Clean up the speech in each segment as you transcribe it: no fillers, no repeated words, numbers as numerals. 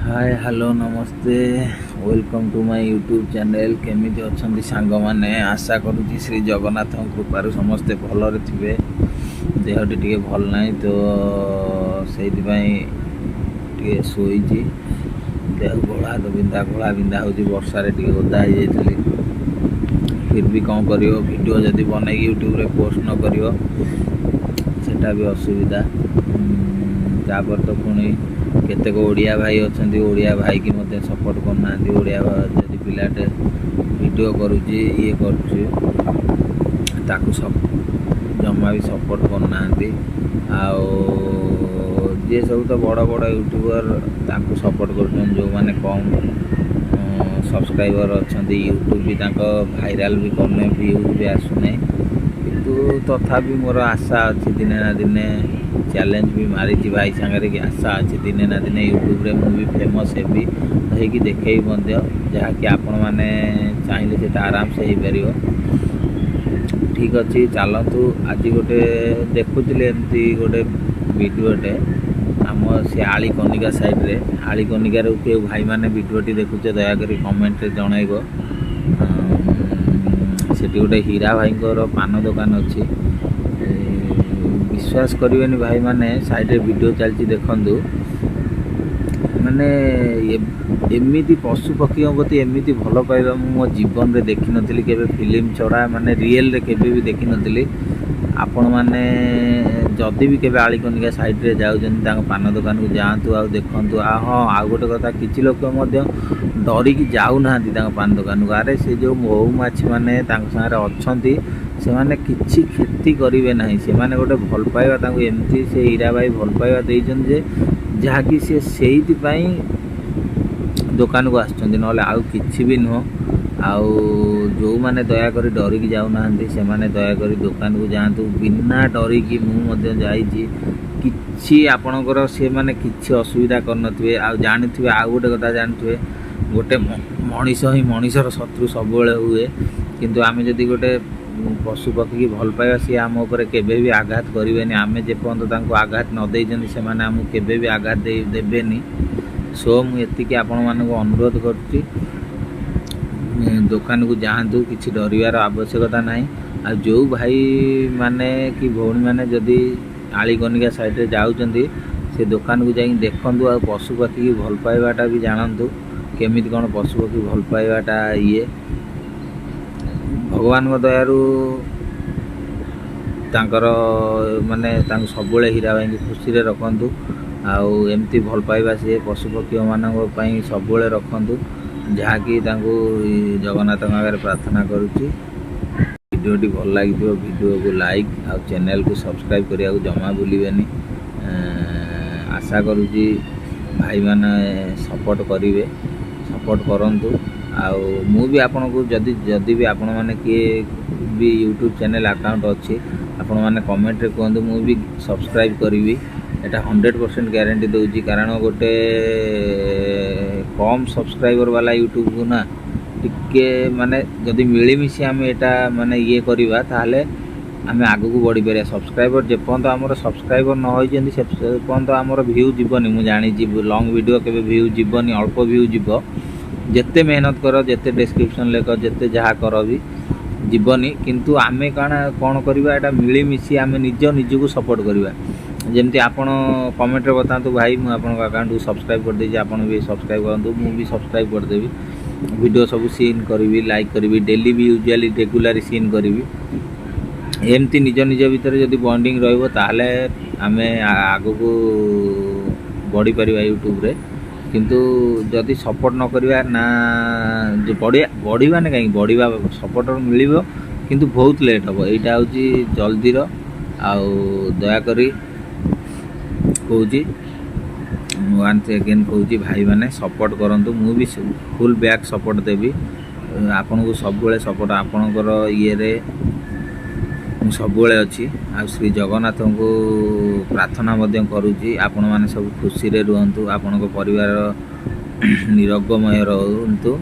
Hi, hello, Namaste, welcome to my YouTube channel. କେମିତି ଅଛନ୍ତି ସାଙ୍ଗମାନେ? ଆଶା କରୁଛି ଶ୍ରୀ ଜଗନ୍ନାଥଙ୍କ କୃପାରୁ ସମସ୍ତେ ଭଲରେ ଥିବେ। ଦେହଟି ଟିକେ ଭଲ ନାହିଁ ତ, ସେଇଥିପାଇଁ ଟିକେ ଶୋଇଛି। ଦେହ ଗୋଡ଼ ହାତ ବିନ୍ଧା, ଘୋଳା ବିନ୍ଧା ହେଉଛି। ବର୍ଷାରେ ଟିକେ ଓଦା ହେଇଯାଇଥିଲି। ଫିର୍ ବି କ'ଣ କରିବ? ଭିଡ଼ିଓ ଯଦି ବନେଇକି ୟୁଟ୍ୟୁବରେ ପୋଷ୍ଟ ନ କରିବ, ସେଟା ବି ଅସୁବିଧା। ତାପରେ ତ ପୁଣି କେତେକ ଓଡ଼ିଆ ଭାଇ ଅଛନ୍ତି, ଓଡ଼ିଆ ଭାଇକି ମଧ୍ୟ ସପୋର୍ଟ କରୁନାହାନ୍ତି। ଓଡ଼ିଆ ଯଦି ପିଲାଟେ ଭିଡ଼ିଓ କରୁଛି, ଇଏ କରୁଛି, ତାକୁ ଜମା ବି ସପୋର୍ଟ କରୁନାହାନ୍ତି। ଆଉ ଯିଏ ସବୁ ତ ବଡ଼ ବଡ଼ ୟୁଟ୍ୟୁବର, ତାଙ୍କୁ ସପୋର୍ଟ କରୁଛନ୍ତି। ଯେଉଁମାନେ କମ୍ ସବସ୍କ୍ରାଇବର ଅଛନ୍ତି, ୟୁଟ୍ୟୁବ୍ ବି ତାଙ୍କ ଭାଇରାଲ୍ ବି କରୁନାହିଁ, ଭ୍ୟୁଜ୍ ବି ଆସୁନାହିଁ। କିନ୍ତୁ ତଥାପି ମୋର ଆଶା ଅଛି ଦିନେ ନା ଦିନେ, ଚ୍ୟାଲେଞ୍ଜ ବି ମାରିଛି ଭାଇ ସାଙ୍ଗରେ କି ଆଶା ଅଛି ଦିନେ ନା ଦିନେ ୟୁଟ୍ୟୁବରେ ମୁଁ ବି ଫେମସ୍ ହେବି, ହେଇକି ଦେଖେଇବି ମଧ୍ୟ। ଯାହାକି ଆପଣମାନେ ଚାହିଁଲେ ସେଇଟା ଆରାମସେ ହେଇପାରିବ। ଠିକ୍ ଅଛି, ଚାଲନ୍ତୁ। ଆଜି ଗୋଟେ ଦେଖୁଥିଲି ଏମିତି ଗୋଟେ ଭିଡ଼ିଓଟେ ଆମ ସେ ଆଳି କନିକା ସାଇଡ଼୍ରେ। ଆଳି କନିକାରୁ କେଉଁ ଭାଇମାନେ ଭିଡ଼ିଓଟି ଦେଖୁଛ, ଦୟାକରି କମେଣ୍ଟରେ ଜଣାଇବ। ସେଠି ଗୋଟେ ହୀରା ଭାଇଙ୍କର ପାନ ଦୋକାନ ଅଛି। ବିଶ୍ୱାସ କରିବେନି ଭାଇମାନେ, ସାଇଡ଼୍ରେ ଭିଡ଼ିଓ ଚାଲିଛି ଦେଖନ୍ତୁ। ମାନେ ଏମିତି ପଶୁ ପକ୍ଷୀଙ୍କ ପ୍ରତି ଏମିତି ଭଲ ପାଇବା ମୁଁ ମୋ ଜୀବନରେ ଦେଖିନଥିଲି କେବେ। ଫିଲ୍ମ ଛଡ଼ା, ମାନେ ରିଏଲ୍ରେ କେବେ ବି ଦେଖିନଥିଲି। ଆପଣମାନେ ଯଦି ବି କେବେ ଆଳିକନିକା ସାଇଡ଼୍ରେ ଯାଉଛନ୍ତି, ତାଙ୍କ ପାନ ଦୋକାନକୁ ଯାଆନ୍ତୁ ଆଉ ଦେଖନ୍ତୁ। ଆଉ ହଁ, ଆଉ ଗୋଟେ କଥା, କିଛି ଲୋକ ମଧ୍ୟ ଡରିକି ଯାଉନାହାନ୍ତି ତାଙ୍କ ପାନ ଦୋକାନକୁ। ଆରେ, ସେ ଯେଉଁ ମହୁମାଛି ମାନେ ତାଙ୍କ ସାଙ୍ଗରେ ଅଛନ୍ତି, ସେମାନେ କିଛି କ୍ଷତି କରିବେ ନାହିଁ। ସେମାନେ ଗୋଟେ ଭଲ ପାଇବା, ତାଙ୍କୁ ଏମିତି ସେ ହୀରା ଭାଇ ଭଲ ପାଇବା ଦେଇଛନ୍ତି ଯେ ଯାହାକି ସେ ସେଇଥିପାଇଁ ଦୋକାନକୁ ଆସୁଛନ୍ତି, ନହେଲେ ଆଉ କିଛି ବି ନୁହଁ। ଆଉ ଯେଉଁମାନେ ଦୟାକରି ଡରିକି ଯାଉନାହାନ୍ତି, ସେମାନେ ଦୟାକରି ଦୋକାନକୁ ଯାଆନ୍ତୁ ବିନା ଡରିକି। ମୁଁ ମଧ୍ୟ ଯାଇଛି। କିଛି ଆପଣଙ୍କର ସେମାନେ କିଛି ଅସୁବିଧା କରିନଥିବେ। ଆଉ ଜାଣିଥିବେ, ଆଉ ଗୋଟେ କଥା ଜାଣିଥିବେ, ଗୋଟେ ମଣିଷ ହିଁ ମଣିଷର ଶତ୍ରୁ ସବୁବେଳେ ହୁଏ। କିନ୍ତୁ ଆମେ ଯଦି ଗୋଟେ ପଶୁ ପକ୍ଷୀକି ଭଲ ପାଇବା, ସିଏ ଆମ ଉପରେ କେବେ ବି ଆଘାତ କରିବେନି। ଆମେ ଯେପର୍ଯ୍ୟନ୍ତ ତାଙ୍କୁ ଆଘାତ ନ ଦେଇଛନ୍ତି, ସେମାନେ ଆମକୁ କେବେ ବି ଆଘାତ ଦେବେନି। ସୋ ମୁଁ ଏତିକି ଆପଣମାନଙ୍କୁ ଅନୁରୋଧ କରୁଛି, ଦୋକାନକୁ ଯାଆନ୍ତୁ, କିଛି ଡରିବାର ଆବଶ୍ୟକତା ନାହିଁ। ଆଉ ଯେଉଁ ଭାଇମାନେ କି ଭଉଣୀମାନେ ଯଦି ଆଳିକନିକା ସାଇଡ଼୍ରେ ଯାଉଛନ୍ତି, ସେ ଦୋକାନକୁ ଯାଇକି ଦେଖନ୍ତୁ ଆଉ ପଶୁ ପକ୍ଷୀକି ଭଲ ପାଇବାଟା ବି ଜାଣନ୍ତୁ, କେମିତି କ'ଣ ପଶୁ ପକ୍ଷୀ ଭଲ ପାଇବାଟା ଇଏ। ଭଗବାନଙ୍କ ଦୟାରୁ ତାଙ୍କର ମାନେ ତାଙ୍କୁ ସବୁବେଳେ ହୀରା ଭାଇଙ୍କୁ ଖୁସିରେ ରଖନ୍ତୁ ଆଉ ଏମିତି ଭଲ ପାଇବା ସିଏ ପଶୁ ପକ୍ଷୀମାନଙ୍କ ପାଇଁ ସବୁବେଳେ ରଖନ୍ତୁ, ଯାହାକି ତାଙ୍କୁ ଜଗନ୍ନାଥଙ୍କ ଆଗରେ ପ୍ରାର୍ଥନା କରୁଛି। ଭିଡ଼ିଓଟି ଭଲ ଲାଗିଥିବ, ଭିଡ଼ିଓକୁ ଲାଇକ୍ ଆଉ ଚ୍ୟାନେଲକୁ ସବସ୍କ୍ରାଇବ୍ କରିବାକୁ ଜମା ଭୁଲିବେନି। ଆଶା କରୁଛି ଭାଇମାନେ ସପୋର୍ଟ କରିବେ, ସପୋର୍ଟ କରନ୍ତୁ। ଆଉ ମୁଁ ବି ଆପଣଙ୍କୁ ଯଦି ଯଦି ବି ଆପଣମାନେ କିଏ ବି ୟୁଟ୍ୟୁବ୍ ଚ୍ୟାନେଲ୍ ଆକାଉଣ୍ଟ ଅଛି, ଆପଣମାନେ କମେଣ୍ଟରେ କୁହନ୍ତୁ, ମୁଁ ବି ସବସ୍କ୍ରାଇବ୍ କରିବି। ଏଇଟା 100% ଗ୍ୟାରେଣ୍ଟି ଦେଉଛି। କାରଣ ଗୋଟେ କମ୍ ସବସ୍କ୍ରାଇବର୍ ବାଲା ୟୁଟ୍ୟୁବକୁ ନା ଟିକେ ମାନେ ଯଦି ମିଳିମିଶି ଆମେ ଏଇଟା ମାନେ ଇଏ କରିବା, ତାହେଲେ ଆମେ ଆଗକୁ ବଢ଼ିପାରିବା। ସବସ୍କ୍ରାଇବର୍ ଯେପର୍ଯ୍ୟନ୍ତ ଆମର ସବସ୍କ୍ରାଇବର୍ ନ ହୋଇଛନ୍ତି, ସେ ପର୍ଯ୍ୟନ୍ତ ଆମର ଭ୍ୟୁ ଯିବନି। ମୁଁ ଜାଣିଛି, ଲଙ୍ଗ୍ ଭିଡ଼ିଓ କେବେ ଭ୍ୟୁ ଯିବନି, ଅଳ୍ପ ଭ୍ୟୁ ଯିବ। ଯେତେ ମେହନତ କର, ଯେତେ ଡେସ୍କ୍ରିପସନ୍ ଲେଖ, ଯେତେ ଯାହା କର ବି ଯିବନି। କିନ୍ତୁ ଆମେ କାଣା କ'ଣ କରିବା? ଏଇଟା ମିଳିମିଶି ଆମେ ନିଜ ନିଜକୁ ସପୋର୍ଟ କରିବା। ଯେମିତି ଆପଣ କମେଣ୍ଟରେ ବତାନ୍ତୁ, ଭାଇ, ମୁଁ ଆପଣଙ୍କ ଆକାଉଣ୍ଟକୁ ସବସ୍କ୍ରାଇବ୍ କରିଦେଇଛି, ଆପଣ ବି ସବସ୍କ୍ରାଇବ୍ କରନ୍ତୁ। ମୁଁ ବି ସବସ୍କ୍ରାଇବ୍ କରିଦେବି, ଭିଡ଼ିଓ ସବୁ ସିନ୍ କରିବି, ଲାଇକ୍ କରିବି, ଡେଲି ବି ୟୁଜୁଆଲି ରେଗୁଲାର ସିନ୍ କରିବି। ଏମିତି ନିଜ ନିଜ ଭିତରେ ଯଦି ବଣ୍ଡିଙ୍ଗ ରହିବ, ତାହେଲେ ଆମେ ଆଗକୁ ବଢ଼ିପାରିବା ୟୁଟ୍ୟୁବରେ। କିନ୍ତୁ ଯଦି ସପୋର୍ଟ ନ କରିବା ନା, ବଢ଼ିବା ବଢ଼ିବାନି କାହିଁକି? ବଢ଼ିବା ସପୋର୍ଟ ମିଳିବ, କିନ୍ତୁ ବହୁତ ଲେଟ୍ ହେବ। ଏଇଟା ହେଉଛି ଜଲ୍ଦିର। ଆଉ ଦୟାକରି କହୁଛି, ୱାନ୍ସ ଏଗେନ୍ କହୁଛି, ଭାଇମାନେ ସପୋର୍ଟ କରନ୍ତୁ। ମୁଁ ବି ଫୁଲ୍ ବ୍ୟାକ୍ ସପୋର୍ଟ ଦେବି ଆପଣଙ୍କୁ। ସବୁବେଳେ ସପୋର୍ଟ ଆପଣଙ୍କର ଇଏରେ ମୁଁ ସବୁବେଳେ ଅଛି। ଆଉ ଶ୍ରୀ ଜଗନ୍ନାଥଙ୍କୁ ପ୍ରାର୍ଥନା ମଧ୍ୟ କରୁଛି, ଆପଣମାନେ ସବୁ ଖୁସିରେ ରୁହନ୍ତୁ, ଆପଣଙ୍କ ପରିବାର ନିରୋଗମୟ ରୁହନ୍ତୁ।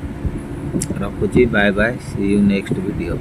ରଖୁଛି, bye bye, see you next video.